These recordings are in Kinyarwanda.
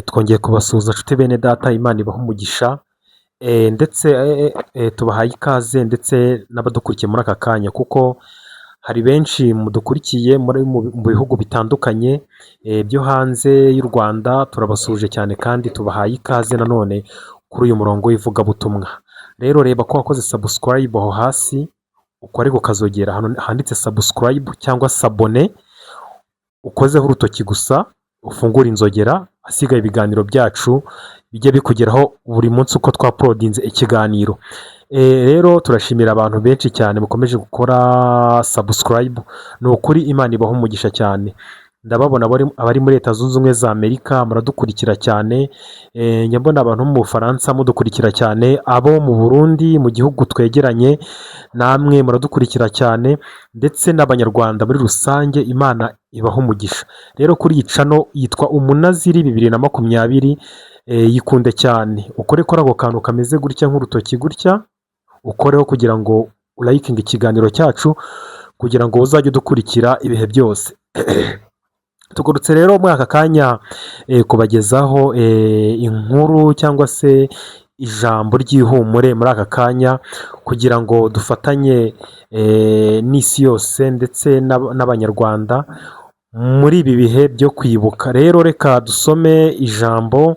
Twongeye kubasuhuza nshuti bene data, Imana ibahe umugisha ndetse tubahaye ikaze ndetse n'abadukurikiye muri aka kanya, kuko hari benshi mudukurikiye mu bihugu bitandukanye byo hanze y'u Rwanda. Turabasuhuje cyane kandi tubahaye ikaze nanone kuri uyu murongo w'ivugabutumwa. Rero reba ko wakoze subscribe aho hasi, ukore ku kazogera ahantu handitse subscribe cyangwa s'abonner, ukozeho urutoki gusa ufungure inzogera, ahasigaye ibiganiro byacu bijye bikugeraho buri munsi uko twauploadinze ikiganiro. Rero turashimira abantu benshi cyane mukomeje gukora subscribe, ni ukuri Imana ibaha umugisha cyane. Ndababona abari muri Leta Zunze Ubumwe za Amerika muradukurikira cyane, njya mbona abantu bo mu Bufaransa mudukurikira cyane, abo mu Burundi mu gihugu twegeranye namwe muradukurikira cyane, ndetse n'Abanyarwanda muri rusange, Imana ibaha umugisha. Rero kuri iyi channel yitwa Umunaziri 2020, yikunde cyane, ukore kuri ako kantu kameze gutya nk'urutoki gutya, ukoreho kugira ngo urayikinge ikiganiro cyacu, kugira ngo uzajye udukurikira ibihe byose. Tugarutse rero muri aka kanya kubagezaho inkuru cyangwa se ijambo ry'ihumure muri aka kanya, kugira ngo dufatanye n'isi yose ndetse n'Abanyarwanda muri ibi bihe byo kwibuka. Rero reka dusome ijambo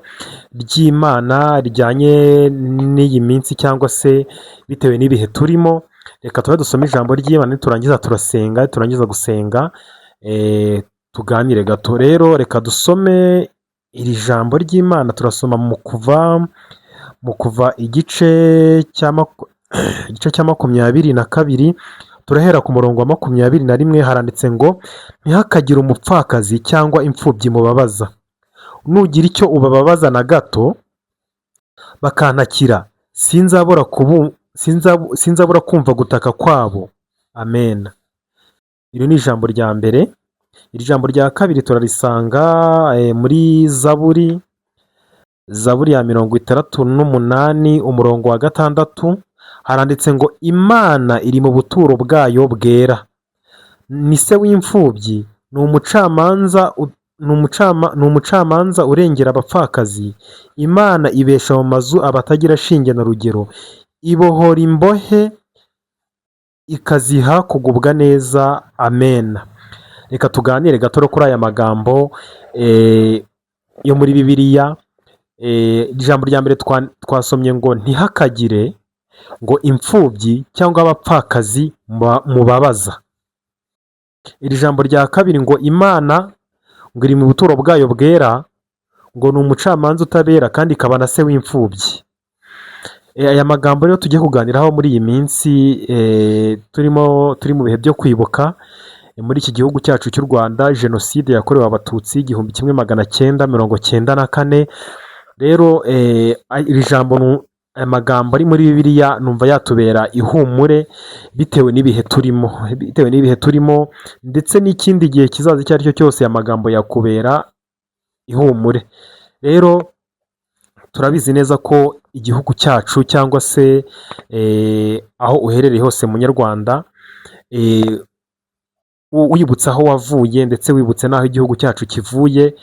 ry'Imana rijyanye n'iyi minsi cyangwa se bitewe n'ibihe turimo. Reka tube dusome ijambo ry'Imana, niturangiza turasenga, niturangiza gusenga tuganire gato. Rero reka dusome iri jambo ry'Imana, turasoma mu Kuva igice cya 22, turahera ku murongo wa 21. Haranditse ngo: "Ntihakagire umupfakazi cyangwa imfubyi mubabaza. Nugira icyo ubababaza na gato bakantakira, sinzabura kumva gutaka kwabo." Amen. Iri ni ijambo rya mbere. Iri jambo rya kabiri turarisanga muri Zaburi, Zaburi ya 68 umurongo wa 6. Haranditse ngo: "Imana iri mu buturo bwayo bwera, ni se w'imfubyi, ni umucamanza urengera abapfakazi. Imana ibesha mu mazu abatagira shinge na rugero, ibohora imbohe ikaziha kugubwa neza." Amen. Reka tuganire gato kuri aya magambo yo muri Bibiliya. Ijambo rya mbere twasomye ngo: "Ntihakagire ngo imfubyi cyangwa abapfakazi mubabaza." Iri jambo rya kabiri ngo: "Imana ngo iri mu buturo bwayo bwera, ngo ni umucamanza utabera kandi ikaba na se w'imfubyi." Aya magambo rero tugiye kuganiraho muri iyi minsi turimo, turi mu bihe byo kwibuka muri iki gihugu cyacu cy'u Rwanda jenoside yakorewe Abatutsi 1994. Rero iri jambo, aya magambo ari muri Bibiliya, numva yatubera ihumure bitewe n'ibihe turimo ndetse n'ikindi gihe kizaza icyo ari cyo cyose, aya magambo yakubera ihumure. Rero turabizi neza ko igihugu cyacu cyangwa se aho uherereye hose munyarwanda, wibutse aho wavuye ndetse wibutse n'aho igihugu cyacu kivuye,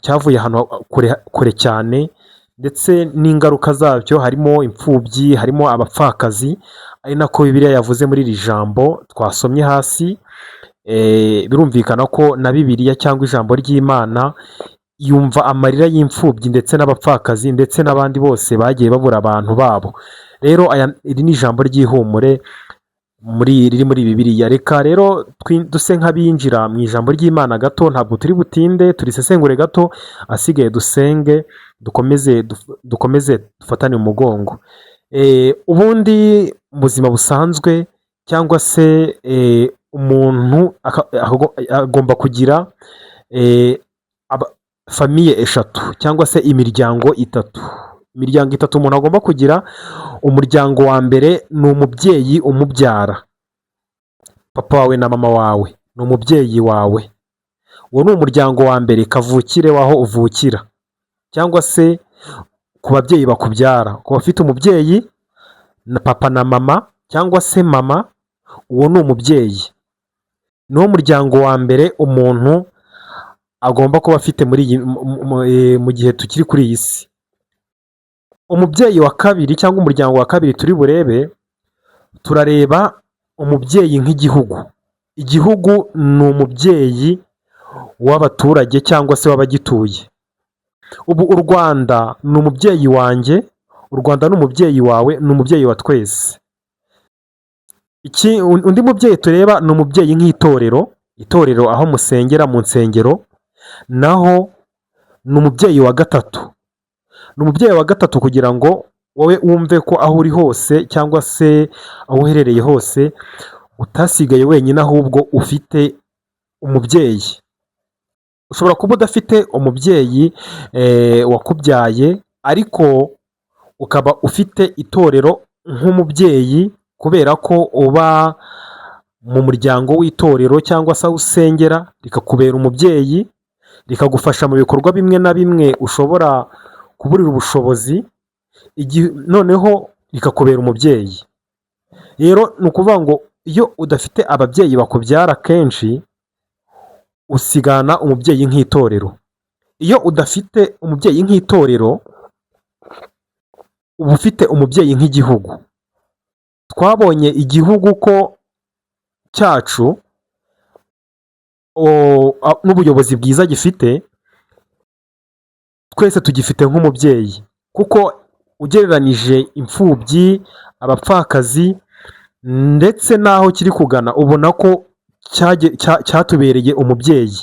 cyavuye ahantu kure kure cyane, ndetse n'ingaruka zabyo harimo imfubyi, harimo abapfakazi, ari nako Bibiliya yavuze muri iri jambo twasomye hasi. Birumvikana ko na Bibiliya cyangwa ijambo ry'Imana yumva amarira y'imfubyi ndetse n'abapfakazi ndetse n'abandi bose bagiye babura abantu babo. Rero iri ni ijambo ry'ihumure riri muri Bibiliya. Reka rero duse nk'abinjira mu ijambo ry'Imana gato, ntabwo turi butinde, turisesengure gato, asigaye dusenge, dukomeze dufatane umugongo. Ubundi mu buzima busanzwe cyangwa se umuntu agomba kugira famille eshatu cyangwa se imiryango itatu. Imiryango itatu umuntu agomba kugira: umuryango wa mbere ni umubyeyi umubyara, papa wawe na mama wawe ni umubyeyi wawe. Uwo ni umuryango wa mbere kavukire w'aho uvukira, cyangwa se ku babyeyi bakubyara. Ku bafite umubyeyi na papa na mama cyangwa se mama, uwo ni umubyeyi. Niwo muryango wa mbere umuntu agomba kuba afite muri iyi mu gihe tukiri kuri iyi si. Umubyeyi wa kabiri cyangwa umuryango wa kabiri turi burebe, turareba umubyeyi nk'igihugu. Igihugu ni umubyeyi w'abaturage cyangwa se w'abagituye. Ubu u Rwanda ni umubyeyi wanjye, u Rwanda ni umubyeyi wawe, ni umubyeyi wa twese. Undi mubyeyi tureba ni umubyeyi nk'itorero, itorero aho musengera mu nsengero, naho ni umubyeyi wa gatatu. Ni umubyeyi wa gatatu kugira ngo wowe wumve ko aho uri hose cyangwa se aho uherereye hose utasigaye wenyine, ahubwo ufite umubyeyi. Ushobora kuba udafite umubyeyi wakubyaye, ariko ukaba ufite itorero nk'umubyeyi, kubera ko uba mu muryango w'itorero cyangwa se aho usengera, rikakubera umubyeyi, rikagufasha mu bikorwa bimwe na bimwe ushobora kuburira ubushobozi, noneho rikakubera umubyeyi. Rero ni ukuvuga ngo iyo udafite ababyeyi bakubyara, kenshi usigana umubyeyi nk'itorero. Iyo udafite umubyeyi nk'itorero, uba ufite umubyeyi nk'igihugu. Twabonye igihugu ko cyacu n'ubuyobozi bwiza gifite, twese tugifite nk'umubyeyi, kuko ugereranije imfubyi, abapfakazi ndetse n'aho kiri kugana, ubona ko cyatubereye umubyeyi.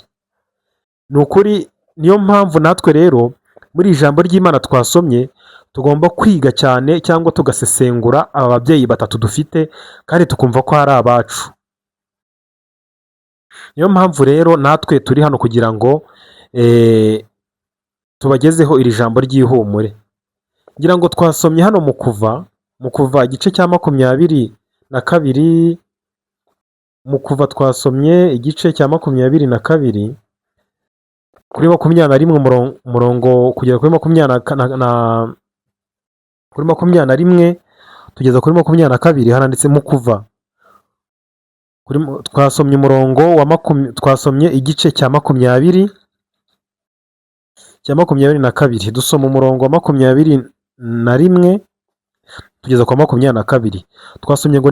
Ni ukuri, niyo mpamvu natwe rero muri iri jambo ry'Imana twasomye tugomba kwiga cyane cyangwa tugasesengura aba babyeyi batatu dufite, kandi tukumva ko ari abacu. Niyo mpamvu rero natwe turi hano kugira ngo tubagezeho iri jambo ry'ihumure. Ngira ngo twasomye hano mu Kuva igice cya 22, mu Kuva twasomye igice cya 22 kuri 21, umurongo kugera kuri makumyabiri na kuri 21 tugeza kuri 22, haranditse mu Kuva twasomye umurongo wa twasomye igice cya 22, dusoma umurongo wa 21 tugeza kwa 22. Twasomye ngo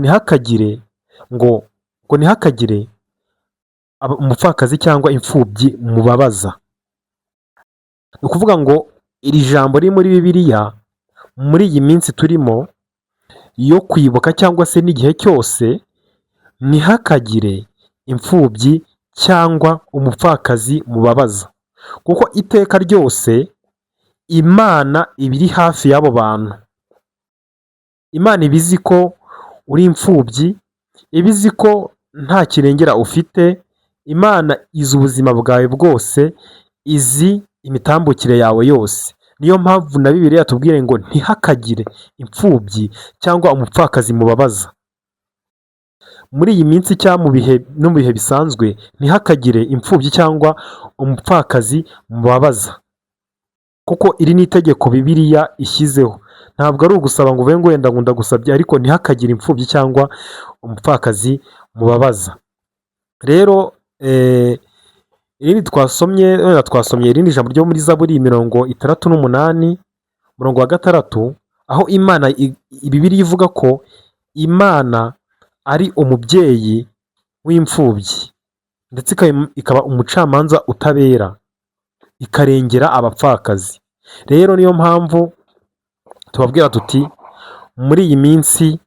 ntihakagire umupfakazi cyangwa imfubyi mubabaza. Ni ukuvuga ngo iri jambo riri muri Bibiliya, muri iyi minsi turimo yo kwibuka cyangwa se n'igihe cyose, ntihakagire imfubyi cyangwa umupfakazi mubabaza, kuko iteka ryose Imana iba iri hafi y'abo bantu. Imana iba izi ko uri imfubyi, iba izi ko nta kirengera ufite. Imana izi ubuzima bwawe bwose, izi imitambukire yawe yose. Niyo mpamvu na Bibiliya yatubwiye ngo ntihakagire imfubyi cyangwa umupfakazi mubabaza. Muri iyi minsi cyangwa mu bihe no mu bihe bisanzwe, ntihakagire imfubyi cyangwa umupfakazi mubabaza, kuko iri ni itegeko Bibiliya ishyizeho. Ntabwo ari ugusaba ngo uvuge ngo wenda ngo ndagusabye, ariko ntihakagire imfubyi cyangwa umupfakazi mubabaza. Rero irindi twasomye, wenda twasomye irindi jambo ryo muri Zaburi 68 umurongo wa 6, aho Imana, Bibiliya ivuga ko Imana ari umubyeyi w'imfubyi, ndetse ikaba umucamanza utabera, ikarengera abapfakazi. Rero niyo mpamvu tubabwira tuti muri iyi minsi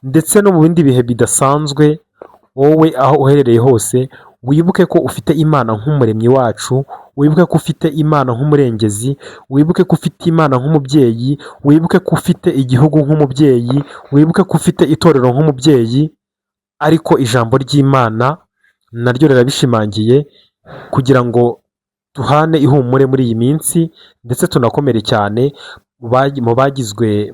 ndetse no mu bindi bihe bidasanzwe, wowe aho uherereye hose, wibuke ko ufite Imana nk'umuremyi wacu, wibuke ko ufite Imana nk'umurengezi, wibuke ko ufite Imana nk'umubyeyi, wibuke ko ufite igihugu nk'umubyeyi, wibuke ko ufite itorero nk'umubyeyi. Ariko ijambo ry'Imana naryo rirabishimangiye kugira ngo duhane ihumure muri iyi minsi, ndetse tunakomere cyane mu bagizwe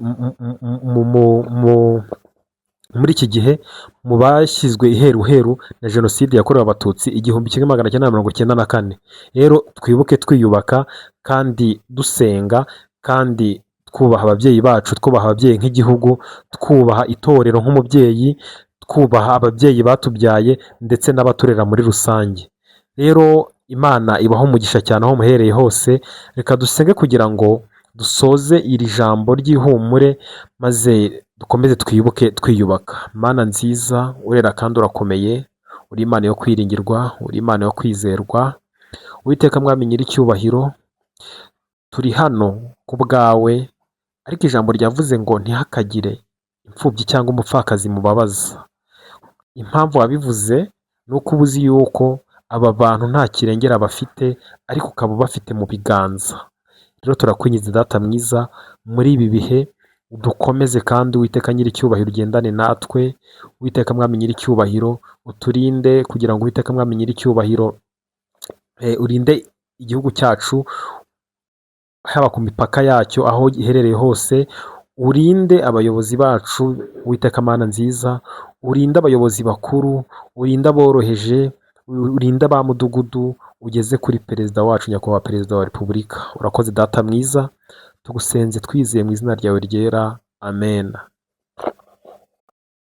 muri iki gihe, mu bashyizwe iheruheru na Jenoside yakorewe Abatutsi 1994. Rero twibuke twiyubaka kandi dusenga kandi twubaha ababyeyi bacu, twubaha ababyeyi nk'igihugu, twubaha itorero nk'umubyeyi, twubaha ababyeyi batubyaye ndetse n'abaturera muri rusange. Rero Imana ibahe umugisha cyane aho muherereye hose. Reka dusenge kugira ngo dusoze iri jambo ry'ihumure, maze dukomeze twibuke twiyubaka. Mana nziza, urera kandi urakomeye, uri Imana yo kwiringirwa, uri Imana yo kwizerwa. Uwiteka Mwami nyir'icyubahiro, turi hano ku bwawe, ariko ijambo ryavuze ngo ntihakagire imfubyi cyangwa umupfakazi mubabaza. Impamvu wabivuze ni uko uba uzi yuko aba bantu nta kirengera bafite, ariko ukaba ubafite mu biganza. Rero turakwinginze Data mwiza, muri ibi bihe udukomeze kandi Uwiteka nyir'icyubahiro ugendane natwe. Uwiteka Mwami nyir'icyubahiro uturinde, kugira ngo Uwiteka Mwami nyir'icyubahiro urinde igihugu cyacu, haba ku mipaka yacyo aho iherereye hose. Urinde abayobozi bacu, Uwiteka Mana nziza, urinde abayobozi bakuru, urinde aboroheje, urinde ba mudugudu, ugeze kuri perezida wacu, nyakubahwa perezida wa repubulika. Urakoze Data mwiza, tugusenze twizeye mu izina ryawe ryera, amen.